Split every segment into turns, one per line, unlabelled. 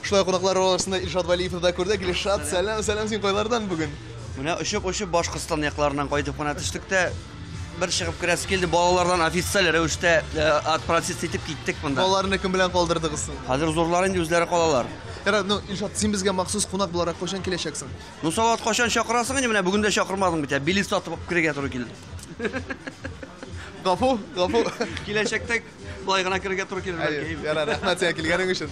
Шулай кунаклар арасында Илшат Вәлиевны да күрдек. Илшат, сәлам, сәлам, син кайлардан бүген?
Менә очып-очып Башкортстан якларыннан кайтып кына төштек тә, бер чыгып керәсе килде. Балалардан официаль рәвештә отпроситься итеп киттек монда.
Балаларны кем белән калдырдыгыз соң?
Хәзер зурлар инде үзләре калалар.
Ярар, ну, Илшат, син безгә махсус кунак буларак кайчан киләчәксең?
Ну, Салават, кайчан чакырасың инде? Менә бүген дә чакырмадың бит, ә билет сатып алып керергә туры килде.
Гафу, гафу.
Киләчәктә болай гына керергә туры килер бәлки.
Ярар, рәхмәт сиңа килгәнең өчен.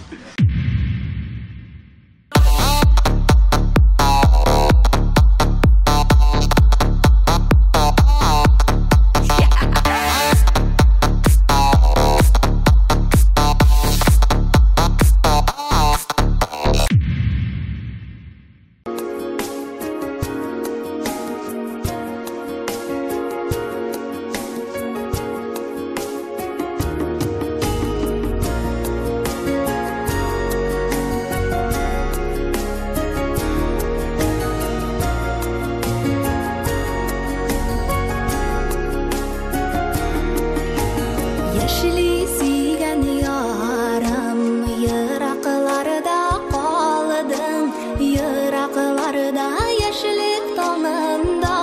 Яшьли сөйгән ярым, еракларда калдың, еракларда яшьлек таңында.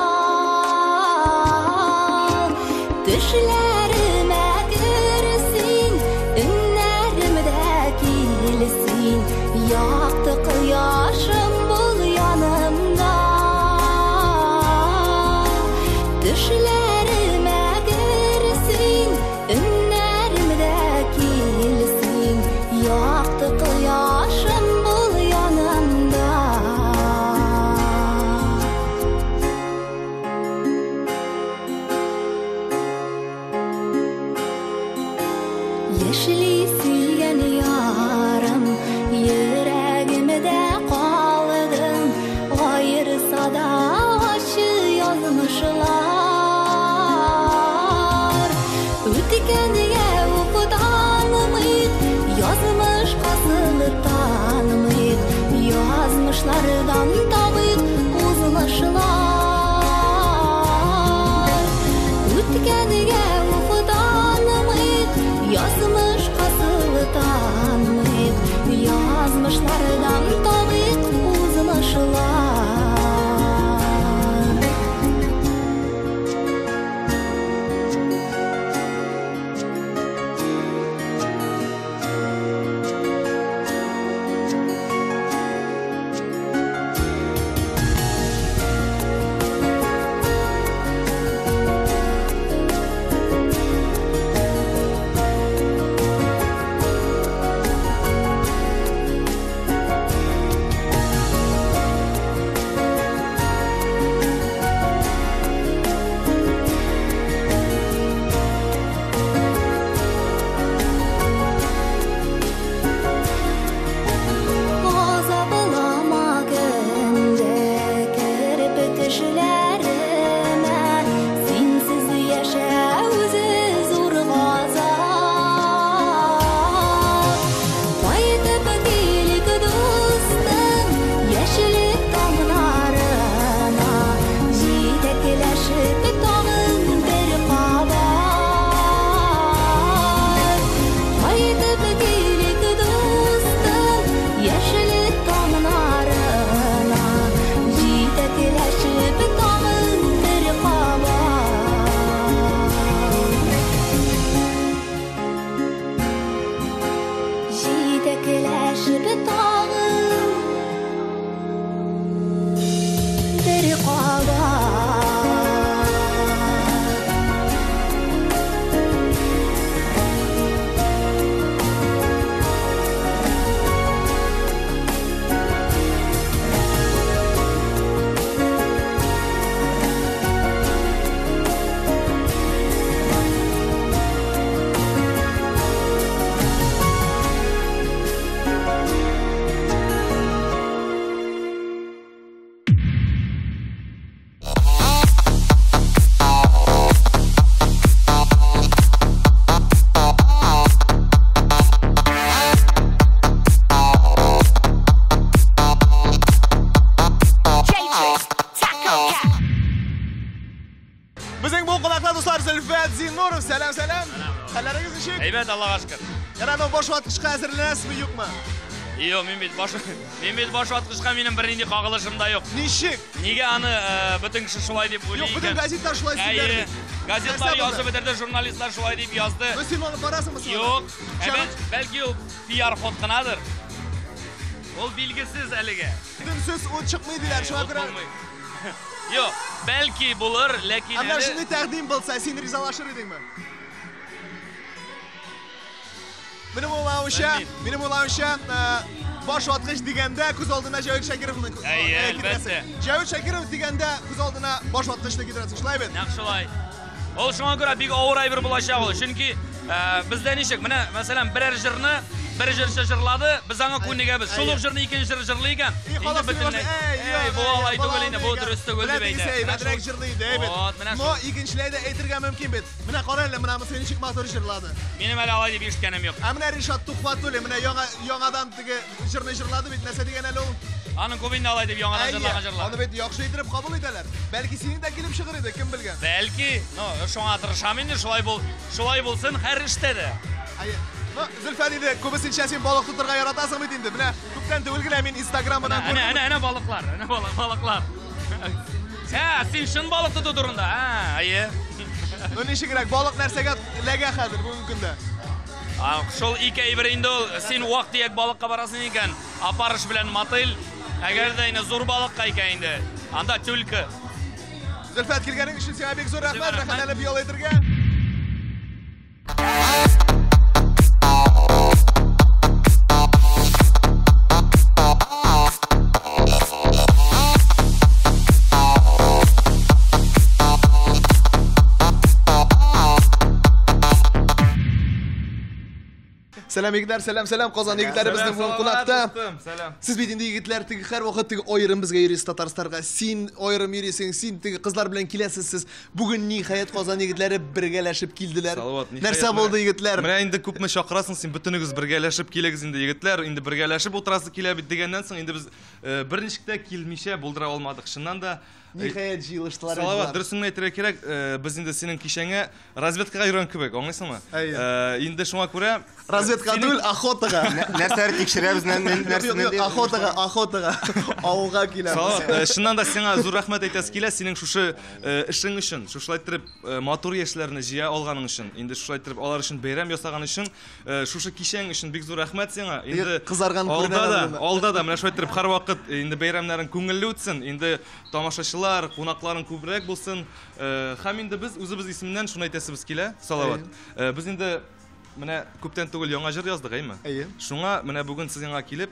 Төшләремә керсин, өннәремдә килсин, якты кояшым бул янымда. Төшләремә керсин, өннәремдә килсин, якты кояшым бул янымда. Яшьли сөйгән ярым, йөрәгемдә калдың, аерса да ачы язмышлар. Үткәнгә уктанмыйк, язмышка сылтанмыйк, язмышлардан табыйк узмышлар. Үткәнгә уктанмыйк, язмышка сылтанмыйк, язмышлардан табыйк узмышлар. Азаплама көндә кереп төшләремә, синсез яшәү үзе зур газап. Кайтып килик, дустым, яшьлек таңнарына, җитәкләшеп тагын бер кабат. Кайтып килик, дустым, яшьлек таңнарына, җитәкләшеп тагын бер кабат. Җитәкләшеп тагын бер кабат.
Безнең бу кунаклар дуслар Зөлфәт Зиннуров, сәлам, сәлам. Хәлләрегез ничек?
Әйбәт, Аллага шөкер.
Ярар, ну баш ваткычка әзерләнәсезме, юкмы?
Юк, мин бит баш ваткычка минем бернинди кагылышым да юк.
Ничек?
Нигә аны бөтен кеше шулай дип уйлый?
Юк, бөтен газетлар шулай сөйләр бит.
Газетлар язып бетерде, журналистлар шулай дип язды.
Ну син аны барасыңмы?
Юк. Бәлки ул пиар ход кынадыр. Ул билгесез әлегә.
Дөнсез ут чыкмый диләр, шуңа күрә.
Юк, бәлки булыр, ләкин
әле. Әмма шундый тәкъдим булса, син ризалашыр идеңме? Минем уйлавымча, баш ваткыч дигәндә күз алдына Җәвит Шакировны китерәсең. Җәвит Шакиров дигәндә күз алдына баш ваткычны китерәсең, шулай бит?
Нәкъ шулай. Ул шуңа күрә бик авыр әйбер булачак ул, чөнки бездә ничек, менә мәсәлән, берәр җырны бер җырчы җырлады, без аңа күнегәбез. Шул ук җырны икенче җыр җырлый икән, инде бөтенләй, эй, бу алай түгел инде, бу дөрес түгел дип әйтә.
Әйбәтрәк җырлый иде, әйбәт. Но икенчеләй дә әйтергә мөмкин бит. Менә кара әле, менә монысы ничек матур җырлады.
Минем әле алай дип ишеткәнем юк.
Ә менә Ришат Тухватуллин менә яңадан теге җырны җырлады бит, нәрсә дигән әле ул?
Аның күп инде алай дип яңадан җырлаган җырлар.
Аны бит яхшы итеп кабул итәләр. Бәлки синең дә килеп чыгыр иде, кем белгән?
Бәлки, но шуңа тырышам инде, шулай бул, шулай булсын һәр эштә дә.
Әйе. Ну, Зөлфәт инде күбесенчә син балык тотырга яратасың бит инде. Менә күптән түгел генә мин Инстаграмдан күрдем.
Әнә, әнә балыклар, әнә балыклар. Ә, син чын балык тоту турында. Ә, әйе.
Ну, ничегрәк, балык нәрсәгә эләгә хәзер бүгенге көндә?
Шул ике әйбер инде ул, син вак-төяк балыкка барасың икән, опарыш белән мотыль, әгәр дә инде зур балыкка икән инде, анда тюлька.
Зөлфәт, килгәнең өчен сиңа бик зур рәхмәт, рәхәтләнеп ял итәргә. Сәлам егетләр, сәлам, сәлам, Казан егетләре безнең бүген кунакта. Сез бит инде егетләр теге һәрвакыт теге аерым безгә йөрисез Татарстанга. Син аерым йөрисең, син теге кызлар белән киләсез сез. Бүген ниһаять Казан егетләре бергәләшеп килделәр. Нәрсә булды, егетләр?
Менә инде күпме чакырасың син, бөтенегез бергәләшеп килегез инде, егетләр. Инде бергәләшеп утырасы килә бит дигәннән соң инде без берничек тә килмичә булдыра алмадык. Чыннан да
ниһаять җыелыштылар.
Салават, дөресен әйтергә кирәк, без инде синең кичәңә разведкага йөргән кебек, аңлыйсыңмы? Инде шуңа күрә
разведка түгел, охотага.
Нәрсәләр тикшерәбез, нәрсәне?
Охотага, охотага. Авылга киләбез.
Салават, чыннан да сиңа зур рәхмәт әйтәсе килә, синең шушы эшең өчен, шушылай итеп матур яшьләрне җыя алганың өчен, инде шушылай итеп алар өчен бәйрәм ясаган өчен, шушы кичәң өчен бик зур рәхмәт сиңа. Инде
кызарган
күренә. Алда да менә шулай итеп һәрвакыт инде бәйрәмнәрең күңелле үтсен, инде тамашачылар, кунакларың күбрәк булсын. Һәм инде без үзебез исеменнән шуны әйтәсебез килә, Салават. Без инде менә күптән түгел яңа җыр яздык, әйме?
Әйе.
Шуңа менә бүген сез яңа килеп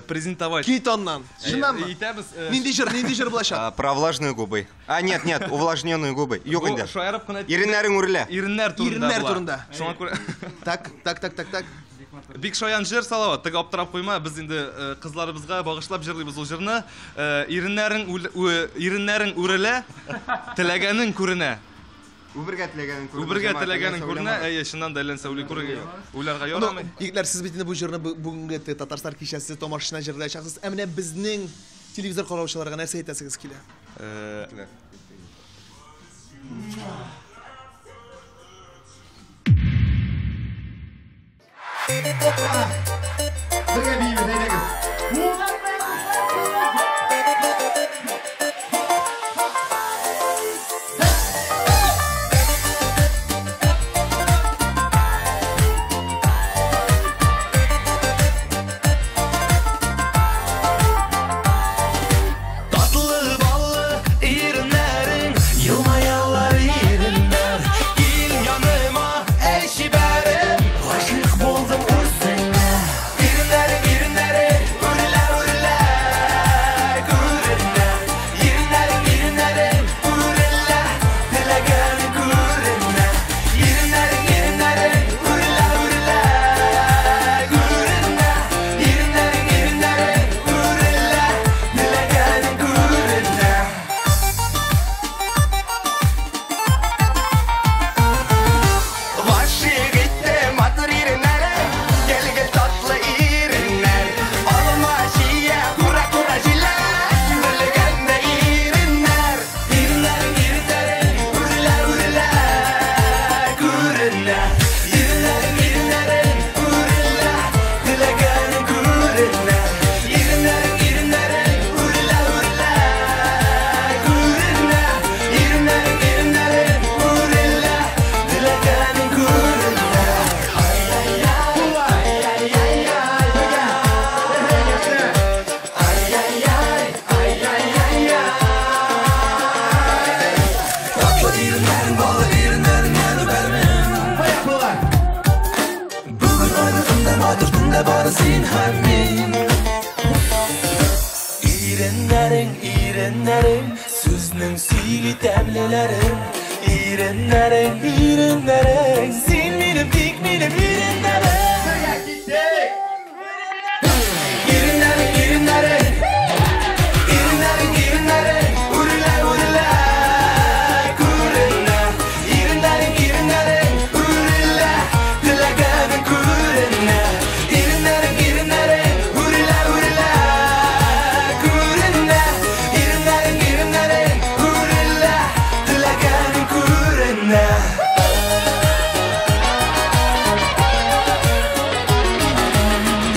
презентовать.
Кит аннан. Чыннанмы?
Итәбез.
Нинди җыр, нинди җыр булачак?
Про влажные губы. А, нет, нет, увлажненные губы. Юк инде.
Шаярып кына.
Иреннәрең үрелә.
Иреннәр турында.
Иреннәр турында.
Шуңа күрә.
Так, так, так, так, так.
Бик шаян җыр, Салават, теге аптырап куйма, без инде кызларыбызга багышлап җырлыйбыз ул җырны. Иреннәрең үрелә, теләгәнең күренә.
Үбергә теләгәнең күренә.
Үбергә теләгәнең күренә. Әйе, чыннан да әллә уйлый күрергә, уйларга ярамый.
Егетләр, сез бит инде бу җырны бүгенге Татарстан кичәсе тамашасына җырлаячаксыз. Ә менә безнең телевизор караучыларга нәрсә әйтәсегез килә?
Бергә биибез, әйдәгез.
Татлы баллы иреннәрең, елмаялар иреннәр. Кил яныма, әй чибәрем, гашыйк булдым үзеңә. Иреннәрең, иреннәрең, үрелә, үрелә. Иреннәрең, иреннәрең, сүзнең сөйли тәмлеләрең. Иреннәрең, иреннәрең, син минем, тик минем иреннәрең. Иреннәрең, иреннәрең, иреннәрең, иреннәрең, үрелә, үрелә, күренә. Иреннәрең, иреннәрең, үрелә, теләгәнең күренә. Иреннәрең, иреннәрең, үрелә, үрелә, күренә. Иреннәрең, иреннәрең, үрелә, теләгәнең күренә.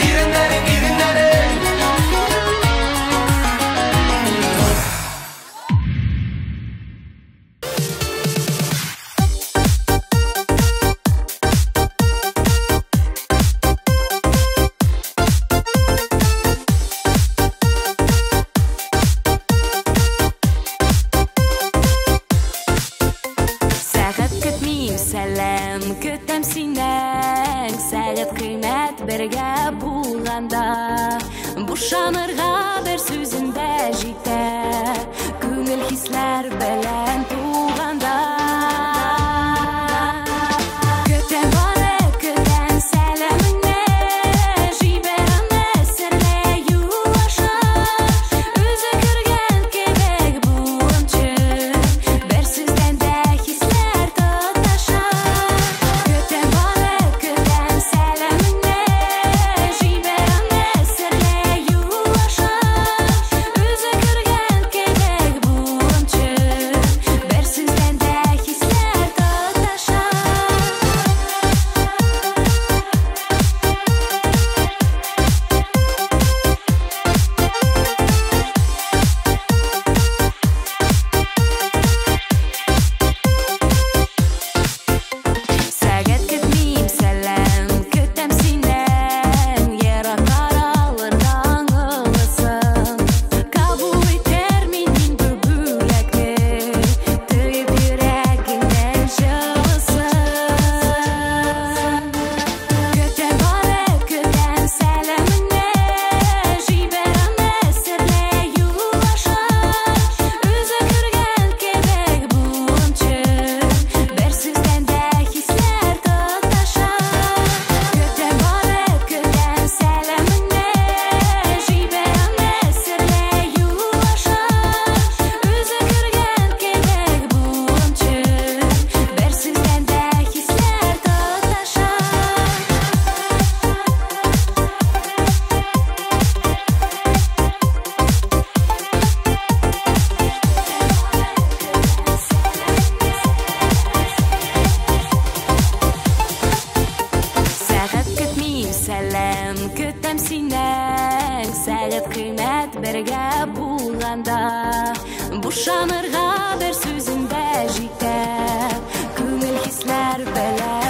Иреннәрең, иреннәрең.
Сәгать көтмим, сәлам көтәм синнән. Сәгать кыйммәт бергә булганда, бушанырга бер сүзең дә җитә. Күңел хисләр белән тулганда. Көтәм бары, көтәм сәламеңне, җибәр аны серле юл аша. Үзе кергән кебек булымчы, бер сүздән дә хисләр тоташа. Көтәм бары, көтәм сәламеңне, җибәр аны серле юл аша. Үзе кергән кебек булымчы, бер сүздән дә хисләр тоташа. Сәгать көтмим, сәлам көтәм синнән. Ерак аралардан ылысын кабул итәр мин инде бүләкне, тоеп йөрәгеңнең җылысын. Көтәм бары, көтәм сәламеңне, җибәр аны серле юл аша. Үзе кергән кебек булымчы, бер сүздән дә хисләр тоташа. Көтәм бары, көтәм сәламеңне, җибәр аны серле юл аша. Үзе кергән кебек булымчы, бер сүздән дә хисләр тоташа. Сәгать көтмим, сәлам көтәм синнән. Сәгать кыйммәт бергә булганда, бушанырга бер сүзең дә җитә. Күңел хисләр белән